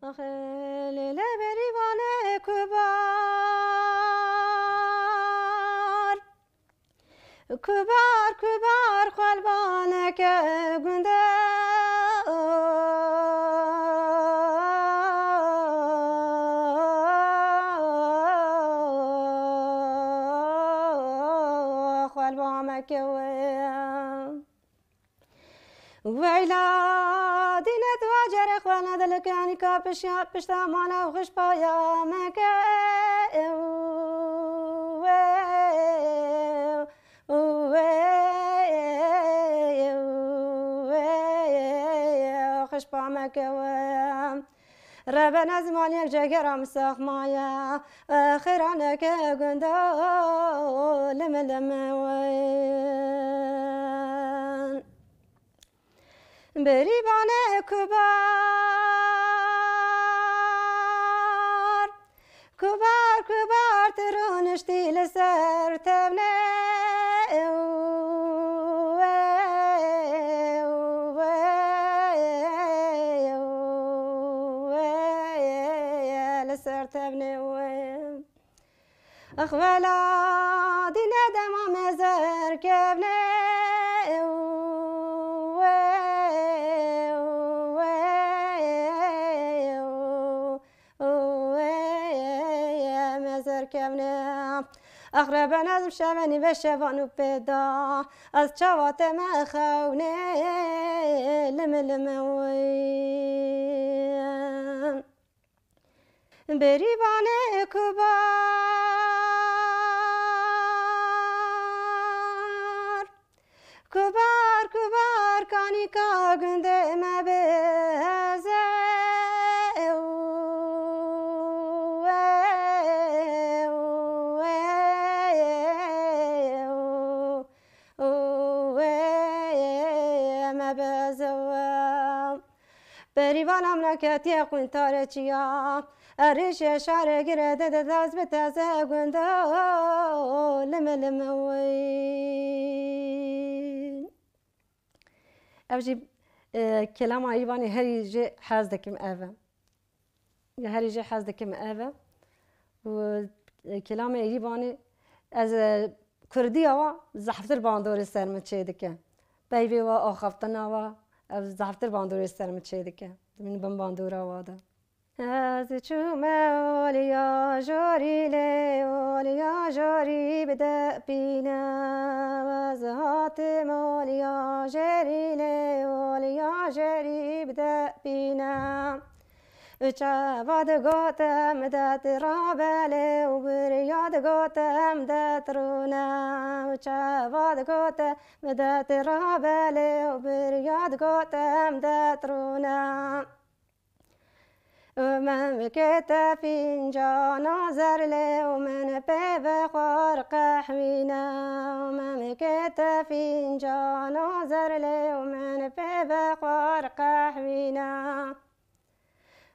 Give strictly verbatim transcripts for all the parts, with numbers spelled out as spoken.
Axê lê berî vane kubar, kubar, kubar xwelbaneke gund e. Xwelbaneke we. Weyla dîne tu acerê xwe ne dilikanika pişya pişta mala û xişpaya me ke. Ew, ew, ew, ew, ew, xişpa me ke we. Reben ez maliyek cegera min sax maye, xêraneke gunda lim lim win. Berîvane kubar, kubar, kubar tu rûniştî li ser tevnê. Ew, ew, ew, ew, li ser tevnê wê. Axwela dîne dema me zer kevne. Ew, ew, ew, ew, ew, me zer kevne. Axreben ez şevenî ve şevan û pêda. Ez çawa te me xewnê lim lim win. Berîvane kubar, kubar, kubar, kanîka gundê me biheze. Ew, ew, ew, ew, ew, ew, me biheze. Berîvana min ketiye qwîntarê çiya. Erê şeşarê gire de de dest bi teze gunda lim lim win. Ev jî, e, kelama Îvanê herî jê hez dikim ev e. Ya herî jê hez dikim ev e. Û, e, kelamê Îvanê ez, e, kurdiya wa zehftir bandorê ser min çêdike. Peyvê wa axaftina wa ev zehftir bandorê ser min çêdike. Dimîn bin bandora wa de. Ez çûme oliya jorî lê oliya jorî bide pîne. Ez hatim oliya jerî lê oliya jerî bide pîne. Çavat gotem det rabelê û birya digotem det rûne. Çavat gotem det rabelê û birya digotem det rûne. Û memikê te fîncana zer lê û min pê vexwar qehwîne. Û memikê te fîncana zer lê û min pê vexwar qehwîne.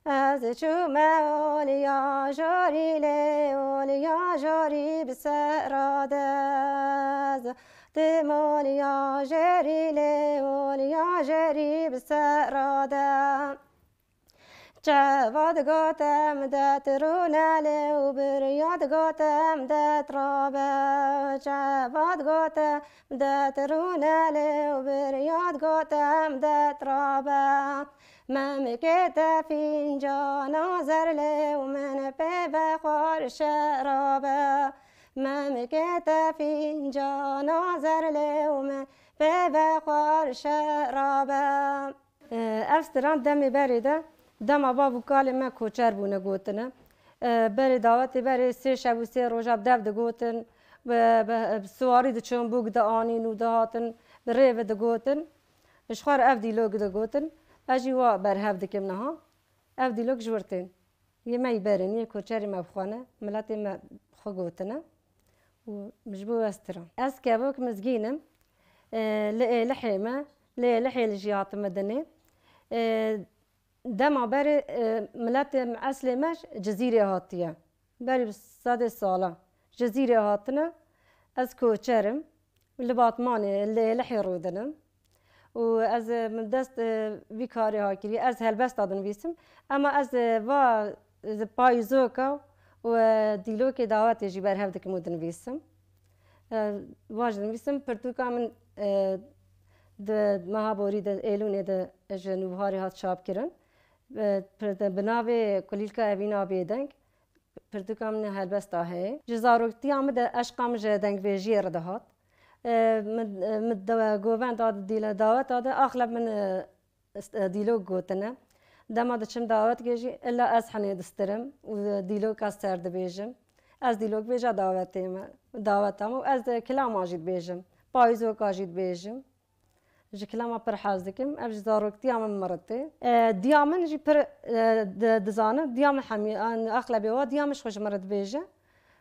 Ez çûme oliya jorî lê oliya jorî bi sera de. Ez tim oliya jerî lê oliya jerî bi sera de. Çavat gotem det rûne lê û birya digotem det rabe. Çavat gotem det rûne lê û birya digotem det rabe. Memikê te fîncana zer lê û min pê vexwar şerabe. Memikê te fîncana zer lê û min pê vexwar şerabe. Ev stiran demê berê de dema bav û kalê me koçer bûne gotine. Berê dawetê berê sê şev û sê roja bi dev digotin, bi, bi, bi siwarî diçûn, bûk dianîn û dihatin, bi rê ve digotin. Ji xwe re ev dîlok digotin. Ez jî wa berhev dikim niha. Ev dîlok ji wir tên. Yê me yî berê, yê koçerê me bi xwe ne, miletê me bi xwe gotine û ji bo ez tira. Ez Kevok Mizgîn im, e, li Êlihê me, li Êlihê li jî hatime dinê. E, dema berê, e, miletê me, eslê me ji Cizîrê hatiye. Berî bi sedê sala Cizîrê hatine, ez koçer im. Li Batmanê, li Êlihê rûdinim. û ez, e, min dest, e, vî karê ha kirî. Ez helbesta dinivîsim, ema ez, e, va, e, payîzoka û, e, dîlokê dawetê jî berhev dikim û dinivîsim. E, va jî dinivîsim, pirtûka min, e, di meha borî de, Êlûnê de ji Nûbiharê hat çapkirin. E, pir-, bi navê Kulîlka Evîna Bêdeng. Pirtûka min helbesta heye. Ji zaroktiya min de eşqa min ji dengvêjiyê re dihat. E, min, e, min de govenda dîle daweta de axleb min, e, est-, e, dîlok gotine. Dema diçim dawetgê jî illa ez henê distirim û dîloka ser dibêjim. Ez dîlokbêja dawetê me, daweta me û ez de kilama jî dibêjim. Payîzoka jî dibêjim. Ji kilama pir hez dikim. Ev ji zaroktiya min miritê. E, diya min jî pir, e, di-, dizane. Diya min hemî, an, axlebê wa diya min ji xwe ji min re dibêje.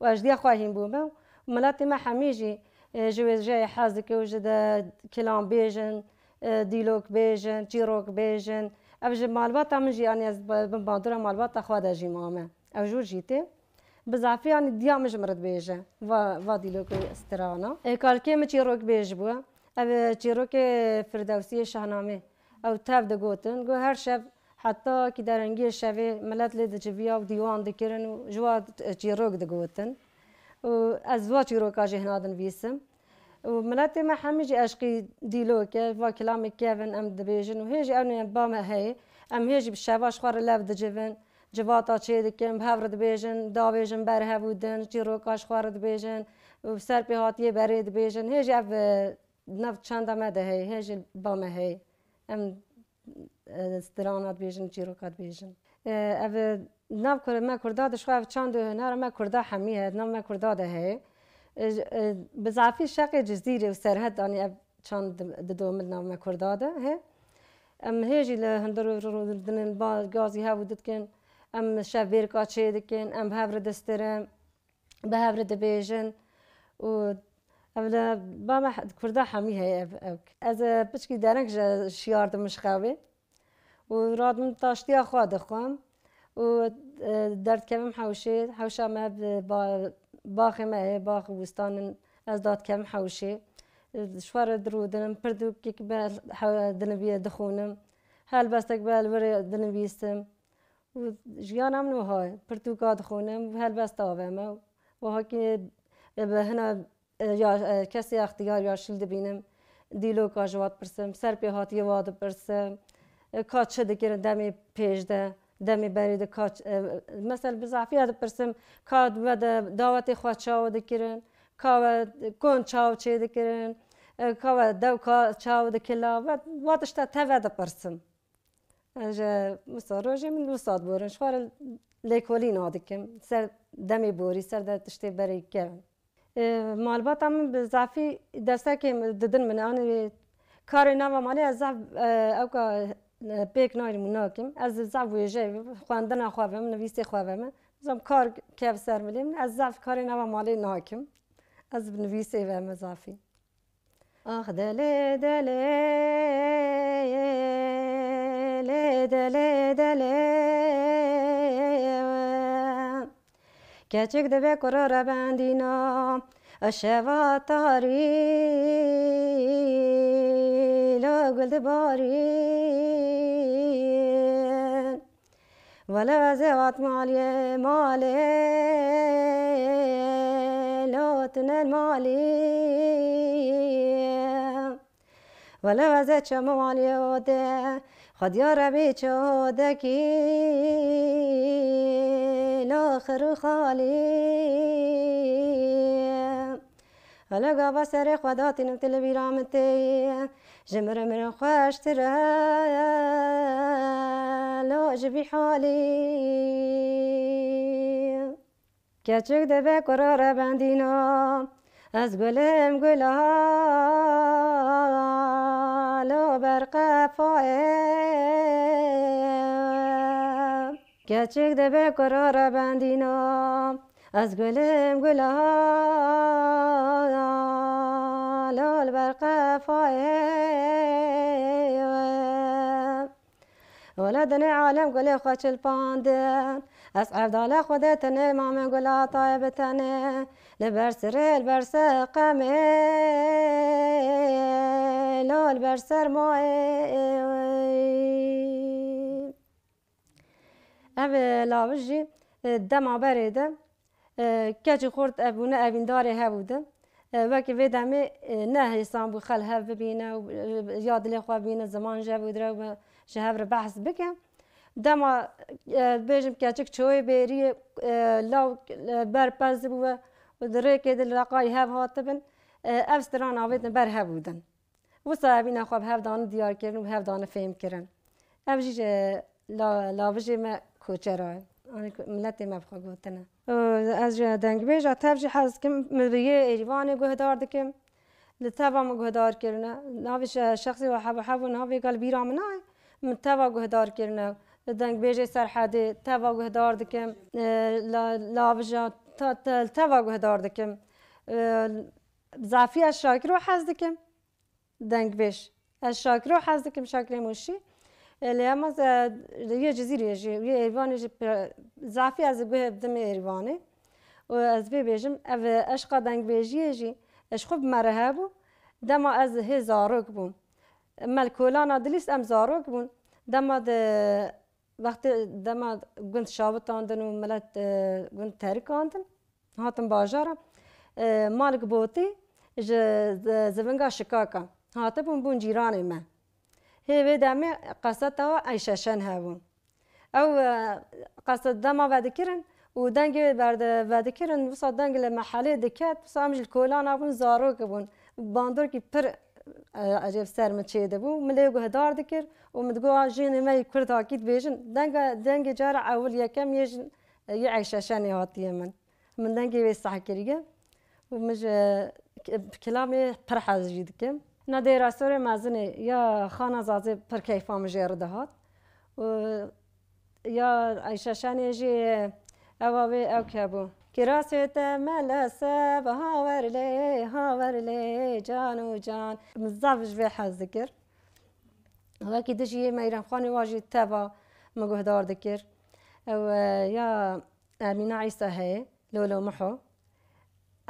Û ez ji diya xwe hîn bûme. Û miletê me hemî jî, e, ji wêjeyê hez dike û ji de kilam bêjin, e, dîlok bêjin, çîrok bêjin. Ev ji malbata min jî, yanî ez bi, bi bandora malbata xwe de jî mame. Ew jûr jî tê. Bi zafî, yanî diya min ji min re dibêje va, va dîlok û strana. E, kalkê min çîrok bêj bû. Ev, e, çîrokê Firdewsiyê Şahnamê. Ew tev digotin. Got her şev heta kî derengiyê şevê milet lê diciviya û dîwan dikirin û ji wa, e, çîrok digotin. Û ez va çîroka jî hina dinivîsim. Û miletê me hemî jî eşqî dîlok e, va kilamê kevin em dibêjin û hê jî ew ne ba me heye. Em hê jî bi şeva ji xwe re lev dicivin. Civata çêdikin, bi hev re dibêjin, davêjin ber hev û din, çîroka ji xwe re dibêjin, û ser pêhatiyê berê dibêjin. Hê jî ev, e, nav çanda me de heye, hê jî ba me heye. Em, e, strana dibêjin, çîroka dibêjin. E, ev, e, nav kur-, me Kurda de ji xwe ev çand û hunera me Kurda hemî heye, nav me Kurda de heye. E, e, bi zafî şeqê Cizîrê û Serhed, anî ev çand di, didomin nav me Kurda de he. Em hê jî li hundir û rûdinin ba gazî hev û didikin. Em şevbêrka çê dikin, em bi hev re distirin, bi hev re dibêjin. Û ev li ba me he-, Kurda hemî heye ev, ev. Ez, e, piçkî dereng ji şiyar didim ji xewê. Û radim taştiya xwe dixwim û, e, derdikevim hewşê. Hewşa me bi ba-, baxê me heye, bax û bûstanin, ez dadikevim hewşê. E, ji xwe re dirûdinim, pirdûkek be he-, dinivî-, dixwînim. Helbestek be li wir ê dinivîsim. Û jiyana min wiha ye. Pirtûka dixwînim, helbesta aveme. Wiha kî, e, bi hina e, ya, e, kesê extiyar ya şîl dibînim, dîloka ji wa dipirsim, ser pê hatiyê wa dipirsim, e, ka çi dikirin demê pêş de, demê berê de ka ç-, e, mesela bi zafiya dipirsim, ka we de dawetê xwe çawa dikirin, ka we kon çawa çê dikirin, e, ka we dew ka çawa dikila, we, wa tişta teve dipirsim. Ez ji wisa rojê min wisa diborin, ji xwe re lêkolîna dikim, ser demê borî, ser de tiştê berê kevin. E, malbata min bi zafî destekê min didin min. Anî karê nava malê ez zaf, e, ewka, e, pêk nayrim û nakim. Ez zaf wêje xwendina xwe vem, nivîsê xwe vem. Zam kar kev ser milê min. Ez zaf karê nava malê nakim. Ez bi nivîsê vem zafî. Ax delê delê, lê delê delê. Keçik dibe kuro re bendîna, şeva tarî, lo gul dibarîn. Wele ez ê hat malê, malê, lo tune malî. Wele ez ê çemo malê ode, xwediya rebî çodekî, lo xir û xalî. Hele gava serê xwe datînim, tu li bîra min tê, ji mirin mirin xweştir e, lo ji vî halî. Keçik dibe kuro re bendîna, ez gulim gula, lo ber qefayê. Keçik dibe kuro re bendîna, ez gulim gula, lo li ber qefayê. Wele dinê alem gulê xwe çilpandin. Ez evdalê Xwedê tenê mame gula tayê bi tenê. Li ber sirê, li ber seqemê, lo li ber sermayê. Ev, e, lawij jî, e, dema berê de, e, keçî xurt ev bûne, evîndarê hev û din. E, wekî vê demê, e, ne hêsan bû xel hev bibîne û, e, ya dilê xwe bîne, ziman ji hev û dire û ji hev re behs bike. Dema, e, bêjim keçik çoyê bêriyê, e, law, e, ber pez bû ve û di rêkê de li reqayî hev hatibin, e, ev stran avêtin ber hev û din. Wisa evîna xwe bi hev dane diyar kirin û bi hev dane fêm kirin. Ev jî ji la-, lavijê me koçera ye. Anî ku-, miletê me bi xwe gotine. Û ez ji dengbêja tev jî hez dikim. Min bi yê Êrîvanê guhdar dikim. Li teva min guhdar kirine. Navê şe-, şexsê we Hebo Hebo navê gal bîra min nayê. Min teva guhdar kirine. Li dengbêjê Serhedê teva guhdar dikim. E, la-, lavija te-, te-, teva guhdar dikim. E, zafî ez Şakiro hez dikim. Dengbêj. Ez Şakiro hez dikim, Şakirê Mûşî. E, lê hema ze-, yê Cizîrê jî, yê Êrîvanê jî pe-, zafî ez guhê bidimê Êrîvanê. Û ez vê bêjim, ev eşqa dengbêjiyê jî, e, ji xwe bi me re hebû. Dema ez hê zarok bûm. Me li kolana dilîst em zarok bûn. Dema de Wextê dema gund şawitandin û milet, e, gund terikandin, hatin bajara, e, Malik Botî ji zi-, zivinga Şikaka hatibûn, bûn cîranê me. Hê vê demê qeseta Eyşeşen hebûn. Ew, e, qeset dema vedikirin û dengê berde-, vedikirin, wisa deng li mehelê diket, wisa em ji kolana bûn, zarok bûn. Bandorkî pir, e, ecêb ser min çêdibû. Min lê guhdar dikir û min digot, "A, jinê me yê Kurd hakî dibêjin." Denga, dengê cara ewil yekem yê jin, yê Eyşeşenê hatiye min. Min dengê wê seh kiriye û min ji ki-, kilamê pir hez jî dikim. Na dêra sorê mezinê ya Xana Zazê pir keyfa min jê re dihat. Û Ya Eyşeşenê jî ewa wê ew kebû. Kirasê te mele se, ha wer lê, ha wer lê, can û can. Min zaf ji vê hez dikir. Wekî dijî yê Meyrem Xanê wa jî teva min guhdar dikir. Ew, e, ya Emîna Îsa heye, Lolo Miho.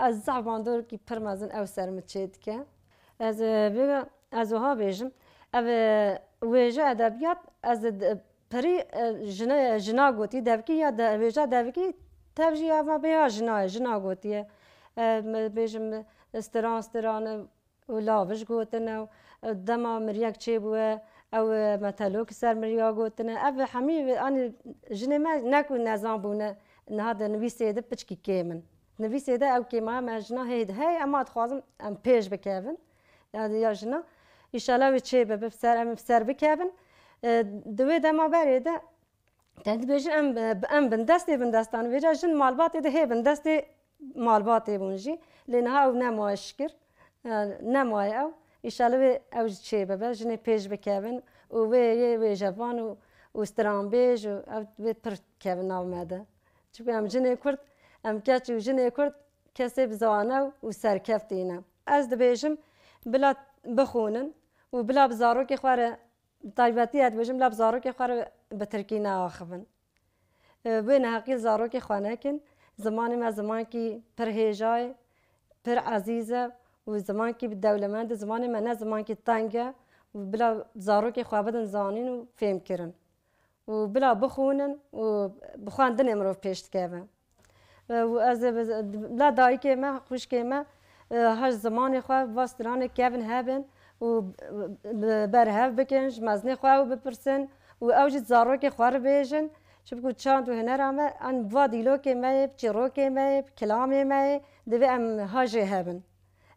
Ez zehf bandorkî pir mezin ew ser min çê dike. Ez, e, vê, ez wiha bêjim, ev, e, wêje edebiyat, ez, e, pirî, e, jine, jina gotî, devkî ya de, wêja devkî tev jî ya me bêya jina ye, jina gotiye. E, me bêjim, e, stiran, stiran, e, û lavij gotine û, e, dema miriyek çêbûye, ew, e, metelok ser miriya gotine. Ev hemî, anî jinê me ne ku nezan bûne, niha di nivîsê de piçkî kêm in. Nivîsê de ew kêmaya me jina hê de heye, ema dixwazim em pêş bikevin. Ya, ya jina, îşallah wê çê bibe, bi ser, em bi ser bikevin. E, di wê dema berê de, te dibêjin em, em bindestê bindestan. Vêca jin malbatê de hê bindestê malbatê bûn jî. Lê niha ew nemaye şikir. E, nemaye ew. Îşallah wê ew jî çê bibe, jinê pêş bikevin û wê yê wêjevan û, û stranbêj û ew wê pir kevin nav me de. Çimkî em jinê Kurd, em keç û jinê Kurd kesê bi zane û serkeftî ne. Ez dibêjim, bila bixwînin û bila bi zarokê xwe re, bi taybetî ez dibêjim, bila bi zarokê xwe re bi tirkî neaxivin. E, wê neheqî zarokê xwe nekin. Zimanê me zimankî pir hêja ye, pir ezîz e û zimankî dewlemend e. Zimanê me ne zimankî teng e û bila zarokê xwe bidin zanîn û fêmkirin. û bila bixwînin û bi xwendinê mirov pêş dikeve. Û ez ê bi-, bila dayikê me, xwişkê me, e, ha ji zimanê xwe va stranê kevin hebin û bi-, berhev bikin, ji mezinê xwe ew bipirsin û ew jî zarokê xwe re bêjin. Çimkû çand û hunera me, an va dîlokê me yê, çîrokê me yê, kilamê me yê, divê em ha jê hebin.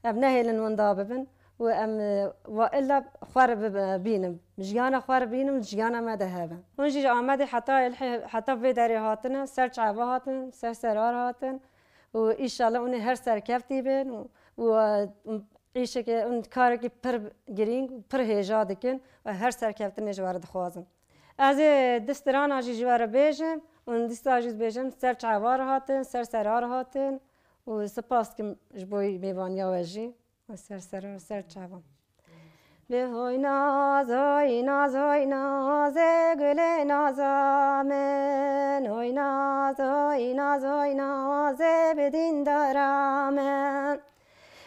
Em nehêlin winda bibin û em, e, wa illa xwe re bibe-, bînin. Jiyana xwe re bînin, jiyana me de hebe. Hûn jî ji Amedê heta Êlihê, heta vê derê hatine, ser çava hatin, ser serar hatin û îşallah hûn ê her serkeftî bin û, û, e, îşeke, hûn karekî pir girîng û pir hêja dikin û her serkeftinê ji we re dixwazim. Ez ê di strana jî ji we re bêjim û dîsa jî dibêjim, ser çava re hatin, ser serar hatin û spas dikim ji bo mêvaniya we jî. Ser serar, ser çava. Bi hoy naz, hoy naz, hoy nazê gulê naza min. Hoy naz, hoy naz, hoy nazê bi dîndara min.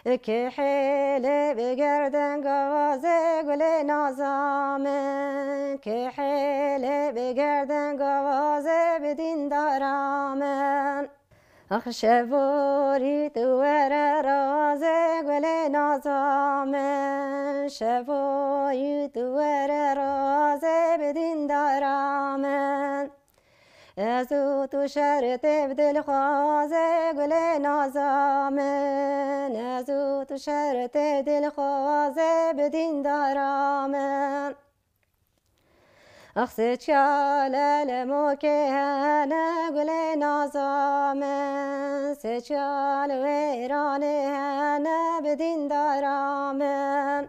Kihêlê bi gerden gazê gulê naza min. Kihêlê bi gerden gazê bi dîndara min. Ax şevoyî tu were razê gulê naza min, şevoyî tu were razê bi dîndara min. Ez û tu şertê bi dilxwazê gulê naza min, ez û tu şertê dilxwazê bi dîndara min. Ax seçya lele mokê hene gulê naza min, seçya li wêranê hene bi dîndara min.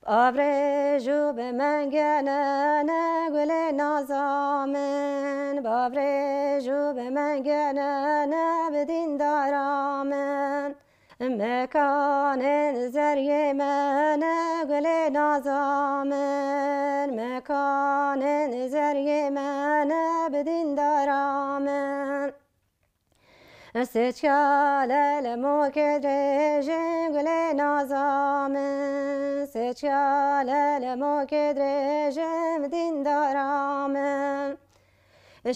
Bavrêj û bi mengene ne gulê naza min, bavrêj û bi mengene ne bi dîndara min. Mekanên zeriyê me ne gulê naza min, mekanên zeriyê me ne bi dîndara min. Seçya lele mokê dirêjin gulê naza min, seçya lele mokê dirêjin bi dîndara min.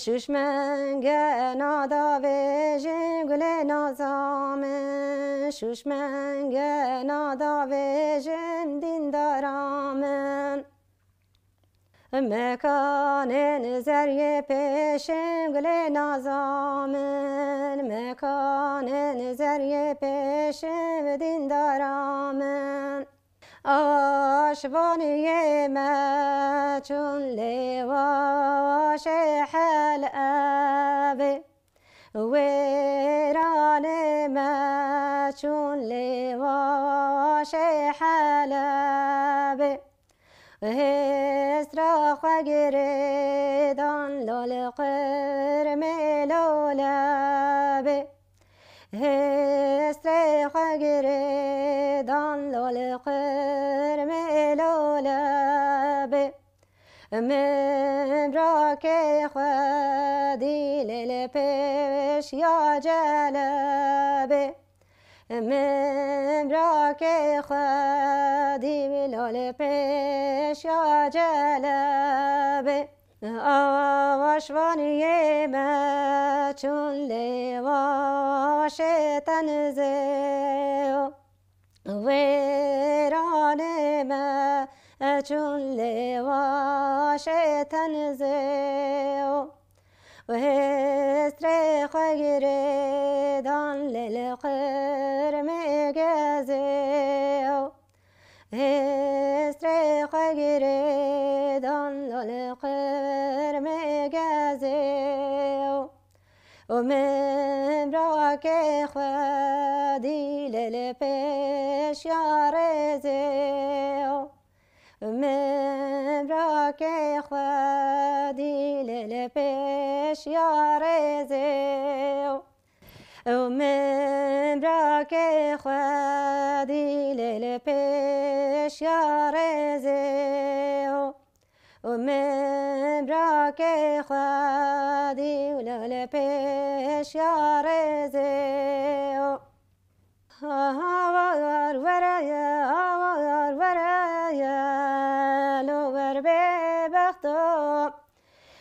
Şûşmenge nada vêjin gulê naza min, şûşmenge nada vêjin dîndara min. Mekanên zeriyê pêşin gulê naza min, mekanên zeriyê pêşin bi dîndara min. Aşvaniyê me çûn lê waşê Helebê. Wêranê me çûn lê waşê Helebê. Hêstra xwe girêdan lol qirmê lolebê. Hêstrê xwe girêdan lol qirmê lolebê. Min rakê xwe dî lê li pêş ya celebê. Min rakê xwe dî lo li pêş ya celebê. Awa şvaniyê me çûn lê waşê tenizê. Wêranê me çûn lê waşê tenizê. Hêstrê xwe girêdan lê li qirmê gezê. Hêstrê xwe girêdan lê li qirmê gezê. Û min rakê xwe dî lê li pêş ya rêzê. Min rakê xwe dî lê li pêş ya rêzê. Û min rakê xwe dî lê li pêş ya rêzê. Û min rakê xwe dî lê li pêş ya rêzê. Hawar were ye, hawar were ye, lo wer bêbexto.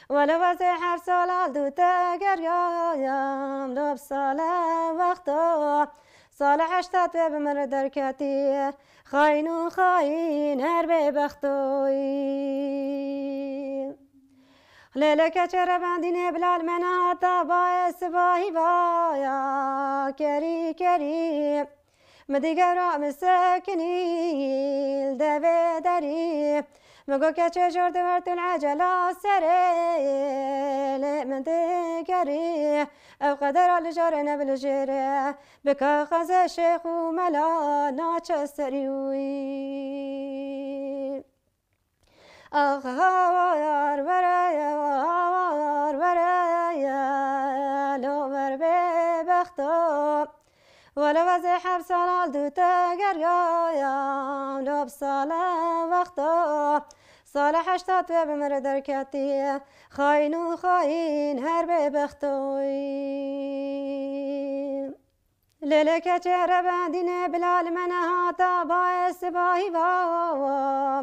Wele wezê her sala du te geriyayam, lo bi sala wexto. Sala heşta tu bi min re derketî, xayîn û xayîn her bêbextoyî. Lêleke çêrebendînê Bilal me nehata bayê sibahî vaya kerî kerî. Mi digera min sekinî li devê derî. Mi got keçê jor di wer tu li ecela serê lê min digerî. Ew qedera li jarê ne bi li jêrê. Bi kaxezê şêx û mela naçe serî wî. Ax hawar were ye, hawar were ye, lo wer bêbexto. Wele vazê heb sala du te geriyayam, lo bi sala wexto. Sala heşta tu bi mir derketî, xayîn û xayîn her bê bextoyî. Lêlê keçê rebendînê bila li me nehata, bayê sibahî va,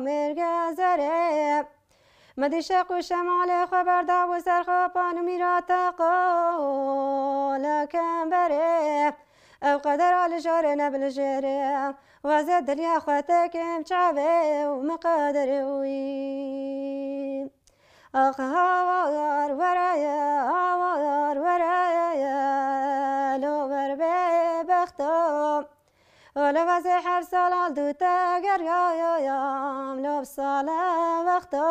mêrge zerê. Me dî şeq û şemalê xwe berda bû ser xwe, pan û mîra te qolek em berê. Ew qedera li jarê ne bi li jêrê, wezê diliya xwe tekim çavê û miqadirê wî. Ax hawar were ye, hawar were ye, lo wer bê bexto. Wele vazê her sala du te geriyayam, lo bi sala wexto.